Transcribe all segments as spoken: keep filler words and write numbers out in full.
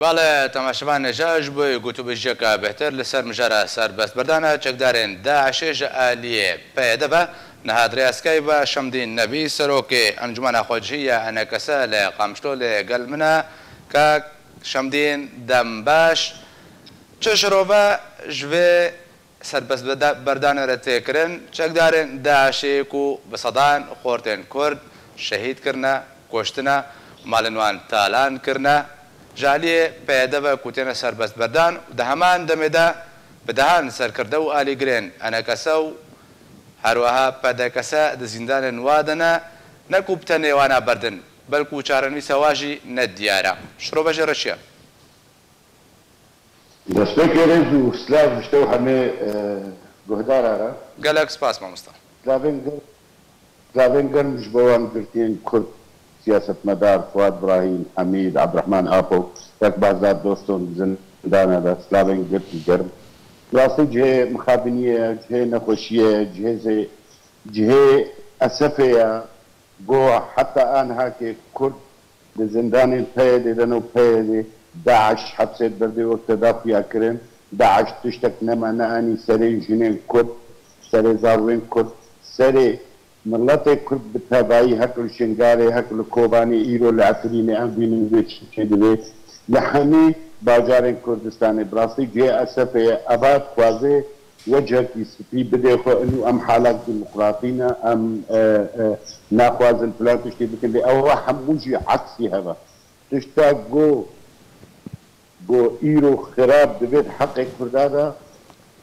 Bale temaşevan, hêja ji bo gotûbêjiyeke bêhtir li ser mijara serbestberdana çekdarên DAIŞê ji aliyê PYD ve niha dirêzkey ve Şemdîn Nebî, serokê Encûmena Xwedihî ya ENKS li Qamişlo li gel min e. Kak Şemdîn, dem baş. Çi şirove ji vê serbestbeda-, berdanê re tê kirin, çekdarên DAIŞê ku bi sedan xortên Kurd şehîd kirine, kuştine, malên wan talan kirine, ji aliyê PYD ve ku têne serbestberdan û di heman demê de bi dehan serkirde û alîgirên ENKS û herweha PDKS di zîndanên wa de ne, ne ku bi tenê wana berdin, belkû çarenivîsa wa jî ne diyar e. Şirove jê re çi ye? Destpêkê rêz û silav ji te û hemê, e, guhdara re. Gelek spas, mamosta. Silavên germ, silavên germ ji bo wan girtiyên Kurd, siyasetmedar Fuad Brahîm, Hemîd, Abdurrahman Apo, Kek Behzad Doston di zindana de, silavên girt û germ. Rastî cihê mixabiniyê ye, cihê nexweşiyê ye, cihê zê-, cihê esefê ye. Go heta anha ke Kurd di zindanên PYD'ê de ne û PYD, DAIŞ hepsê di ber de wek te da xuya kirin. DAIŞ tiştek nema neanî serê jinên Kurd, serê zarwên Kurd, serê miletê Kurd bi tevayî hek li Şingalê, hek li Kobanê, îro li Efrînê, em bînin vê çi çêdibe. Li hemî bajarên Kurdistanê bi rastî cihê esefê ye. Eva dixwaze wecihekî spî bidê xwe, û em halek demokratî ne, em, e, e, naxwazin filan tiştê bikin, lê ew hemû jî eksî heve. Tişta ku, ku îro xirab divê di heqê Kurda de,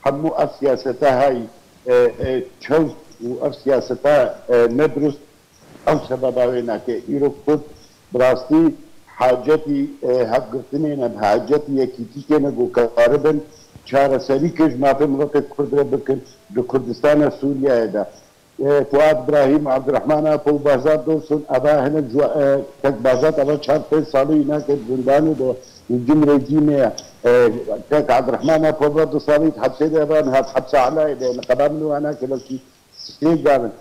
hemû ev siyaseta hay, e, e, çewt û ev siyaseta, e, nedurust, ew sebeba wê nake. Îro Kurd bi rastî hacetî, e, hevgirtinê ne, bi hacetî yekîtîkê ne ku karibin çareserî ke ji mafê miletê Kurd re bikin di Kurdistana Sûriyeyê de. E, Fuad Brahîm, Abdurrahman Apo û Behzad Doston, eva hinek ji, e, Kek Behzad eva çar pênc salî nake di zindanê de, li cim rejîmê ye. E, Kek Abdurrahman Apo eva du salî di hepsê de, eva niha di hepsa Elayê de, li qeda min wana ke belkî sê gavin.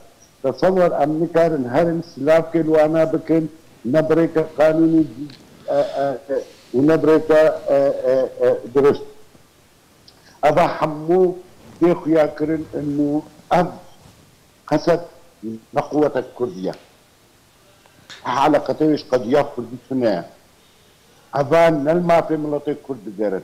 Tesewwer em nikarin herin silavkê li wana bikin, ne bi rêke qanûnî, e, e, e, û ne bi rêke, e, e, e, dirust. Eva hemû tê xuya kirin û ev qesed ne quwetek Kurdî ye. Eleqetê wê ji qediya Kurdî tune ye. Eva ne li mafê miletê Kurd digerin.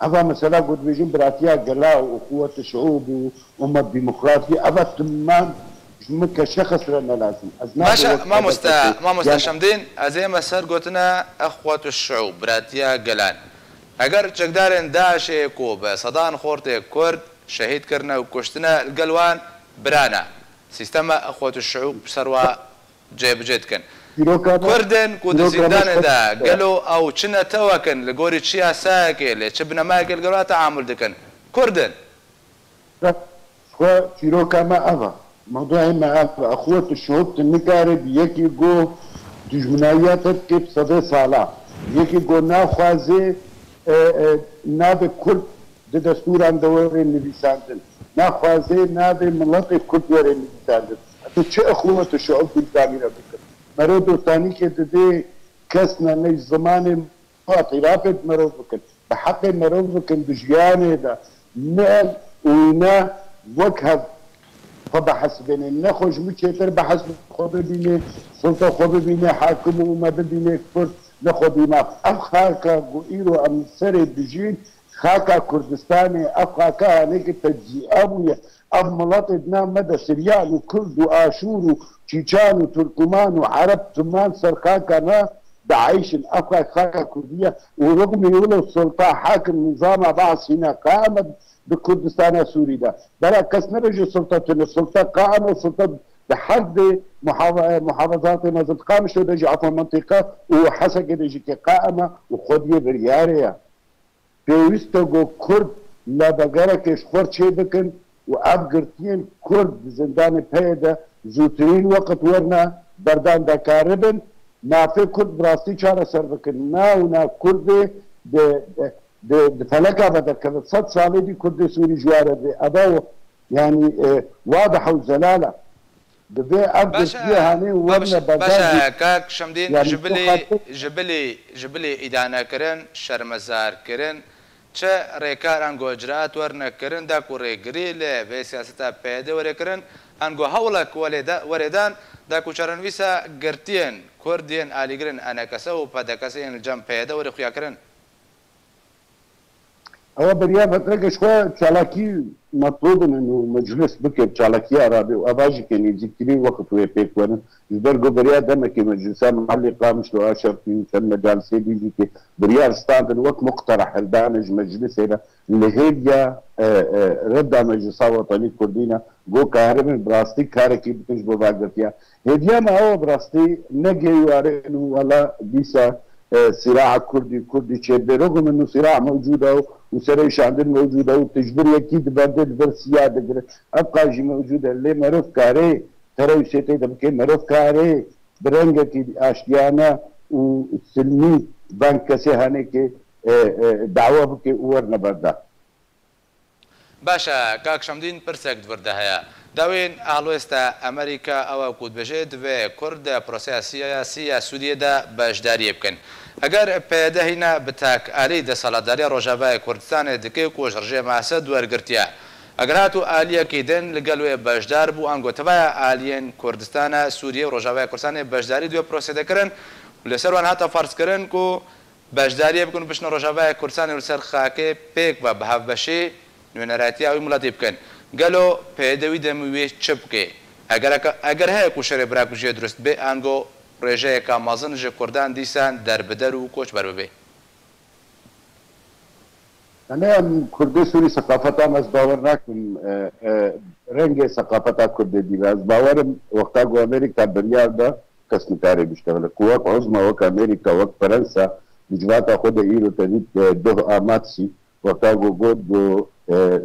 Eva mesela ku dibêjin biratiya gela û quwwet şiûb û ummet demokratî, eva timan ji min ke şexes re ne lazim. Ez nabe Baş e, wek mamoste, hevek mamoste yani Şemdîn, ez ê me ser gotine, e, quwwet şiûb, biratiya gelan. Eger çekdarên DAIŞê ku bi sedan xortê Kurd şehîd kirine û kuştine, li gel wan birane, sîstema quwwet şiûb ser wa cêbicê dikin. Çîroka me, Kurdên ku di çîroka me zîndanê de, sed gelo ew çi netewek in, li gorî çi yasayekê, lê çi binemeyekê li gel wa teamul dikin? Kurd in. Xwe çîroka me ev e. Mewduê me ev e. Xwe tu şihop tu nikare bi yekî go dijminayiya te dike bi sedê sala. Yekî go naxwaze, e, e, navê Kurd di destûran de were nivîsandin. Naxwaze navê miletê Kurd were nivîsandin. Tu çi ixûwet û şiûb tu dî zanî re bikin? Mero dostanî ke didê kes ne, ne ji zimanê xwe îtirafê bi merov bikin. Bi heqê merov bikin di jiyanê de. Ne û ne wek hev xwe bihesibêne. Ne xwe ji min çêtir bihesibê, xwe bibîne, sulta xwe bibîne, hakim û me bibîne Kurd, ne xwe dîma. Ev xaka ku îro em li serê dijîn, xaka Kurdistanê, ev xaka hanekî tecziya bûye. Ev miletê di nav me de Siryan û Kurd û Aşûr û Çîçan û Turkuman û Ereb timan ser xaka me diayîşin. Ev xaka Kurdî ye û rixmî wilo sulta, hakim, nizama Baas hîna qaim e di Kurdistana Sûrî de. Bela kes nebêje sulta tune, sulta qaim e, sulta di her dê muhava-, muhafazatê mezin Qamişlo de jî, afan, mintîqa û Hesekê de jî ke qaim e û xwediyê biryarê ye. Pêwîst e ku Kurd lebegerekê ji xwe çê bikin û ev girtiyên Kurd di zindanê PYD de zûtirîn weqt werine berdan, de karibin mafê Kurd bi rastî çareser bikin. Na û na Kurdê di, di, di feleka ve derkeve. Sed salê dî Kurdê Sûrî ji wa re bê. Eva, yanî, e, wadihe û zelal e. Divê ev girtiye hanê werne berdar. Baş e, kak Şemdîn, ji bilî, ji bilî, ji bilî îdanekirin, şermezarkirin, çi rêkar ango icraat werne kirin, da ku rêgirî li vê siyaseta P Y D were kirin, ango hewlek were da, were dan, da ku çarenivîsa girtiyên Kurd yên alîgirên E N K S û P D K S yên li cem P Y D were xuyakirin? Ewa beriya vetreke ji xwe çalakî metlûb in û meclis bike bi çalakiya rabê û eva jî ke nêzîktirîn wext wê pêk werin. Ji ber ku beriya demekê meclisa Mehellê Qamişlo a Şerqî û çend mecalisê dî jî ke biryar standin wek muqtereh hildanê ji meclisê re li hêviya, e, e, redda Meclisa Wetanî Kurdî ne, got karibin bi rastî karekî bikin ji bo vagirtiya. Hêviya me ew e bi rastî ne gêwarên û wela dîsa e, sîraa kurdî, kurdî çêdibê. Rogo min nû sîraa mewcûd e û, û sereyşandin mewcûd e û tijbir yekî dibende, li ber siya digire. Ev qas jî mewcûd e. Lê meriv karê terewsê tê de bike, meriv karê bi rengekî aştiyane û silmî veng kesê hanê ke, e, e, dawa bike û werne berda. Baş e, kak Şemdîn, pirsek di vir de heye. Dawên Helwesta Amerîka ew e ku dibêje divê Kurd di proseya siyasî ya Sûriyê de beşdariyê bikin. Eger P Y D hîna bi tak alî desthilatdariya Rojavayê Kurdistanê dike ku ji rejîma Esed wergirtiye. Eger hat û aliyekî din li gel wê beşdar bû, ango tevaya aliyên Kurdistana Sûriyê û Rojavaya Kurdistanê beşdarî di wê proseyê de kirin û li ser wan hate ferzkirin ku beşdariyê bikin û biçine Rojavaya Kurdistanê û li ser xakê pêk ve bi hevbeşî nûneratiya wî miletî bikin. Gelo P Y D wî demî wê çi bike? Eger, eger heye ku şerê birakujiyê dirust bê, ango rêjeyeka mezin ji Kurdan dîsan derbider û koçber bibe? Yanî em Kurdê Sûrî seqafeta me ez bawer nakim, e, e, rengê seqafeta Kurdê dî be. Ez bawerim wexta ku Amerîka biryar da, kes nikare biştexile. Ku wek uzma, wek Amerîka, wek Fransa, di civata xwe de îro te dît, e, duh a Matsî, wexta ku got, got, e,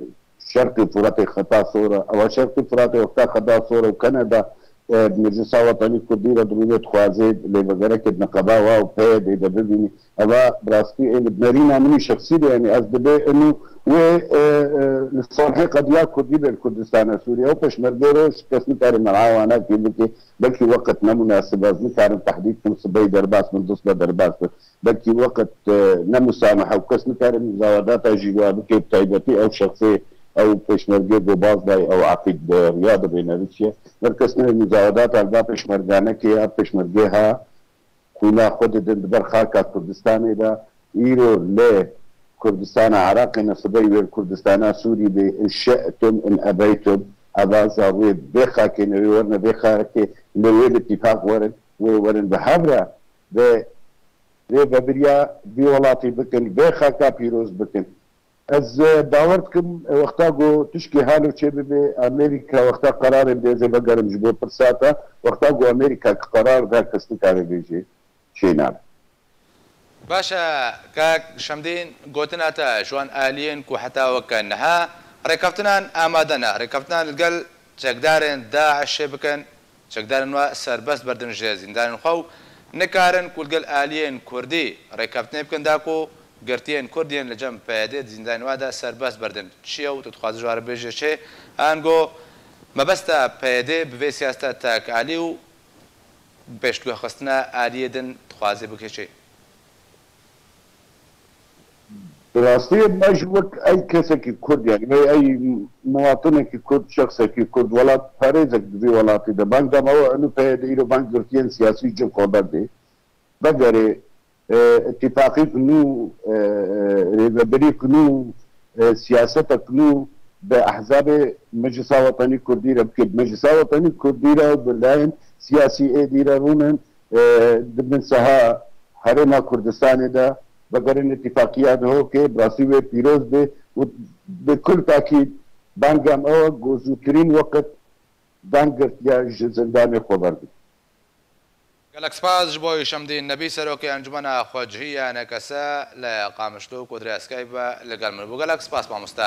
Şerqî Furatê xeta sor e. Ewa Şerqî Furatê wexta xeta sor e û Kanada, e, Meclisa Wetanî Kurdî re dirûne dixwaze lêvegereke di neqeba wa û P Y D de bibînî. Eva bi rastî ê li nerîna min î şexsî de, yanî ez dibê inu wê, e, e, li salhê qediya Kurdî bên Kurdistana Sûriye û pêşmergê re kes nikare mer'a wana kê bike. Belkî weqt ne munasib e, ez nikarim tehdîd kim, sibey derbas bin, du sibe derbas bin. Belkî weqt, e, ne musameh e û kes nikare muzawedata jî wa bike, bi taybetî ew şexsê, ew pêşmergê ku baz dayî, ew Aqîd, e, riya dibê nivîsiye. Her kes ne muzawedata li ba pêşmerga neke, ev pêşmergê ha xwîna xwe didin di ber xaka Kurdistanê de. Îro li Kurdistana Iraqê ne, sibey wê li Kurdistana Sûrî bê, in şe'tum in ebeytum, eva zarûyê vê xakê ne, wê werine vê xakê, lê wê bi îtîfaq werin, wê werin bi hev re vê, vê vebiriya vî welatî bikin, vê xaka pîroz bikin. Ez, e, bawer dikim, e, wexta ku tişkî halo çêbibe, Amerîka wexta qerarê bide, ez ê vegerim ji bo pirsa te, wexta ku Amerîka ki qerar da, kes nikare bêje çênabe. Baş e, kak Şemdîn, gotina te ji wan aliyên ku heta weke niha rêkeftinan amade ne, rêkeftinan li gel çekdarên DAIŞê bikin, çekdarên we serbest berdin ji zîndanên xwe û nikarin ku li gel aliyên Kurdî rêkeftinê bikin da ku girtiyên Kurd yên li cem P Y D di zîndanên we de serbest berdin. Çi ye û tu dixwazî ji we re bêjî çi? Ango mebesta P Y D bi vê siyaseta tekalî û pêşguhxistina aliyê din dixwaze bike çi? Bi rastî me ji wek ey kesekî Kurd, yanî me ey muwatinekî Kurd, şexsekî Kurd, welatparêzek di vî welatî de bang da me we inu P Y D îro bang girtiyên siyasî cih xwe berdê. Vegerê, e, îtîfaqîk nû, e, e, rêvebirîk nû, e, siyasetek nû bi ehzabê Meclisa Wetanî Kurdî re bike. Bi Meclisa Wetanî Kurdî re û bi layên siyasî êdî re rûnin, e, di bin seha Herêma Kurdistanê de vegerin îtîfaqiya Duhokê, bi rastî wê pîroz be û bi kul takîd banga me ew e ku zûtirîn weqt bang girtiya ji zindanê xwe berdin. Gelek spas ji bo Şemdîn Nebî, serokê Encûmena Xwecihî ya N K S li Qamişlo ku di rêya Skype ve li gel min bû. Gelek spas mamoste.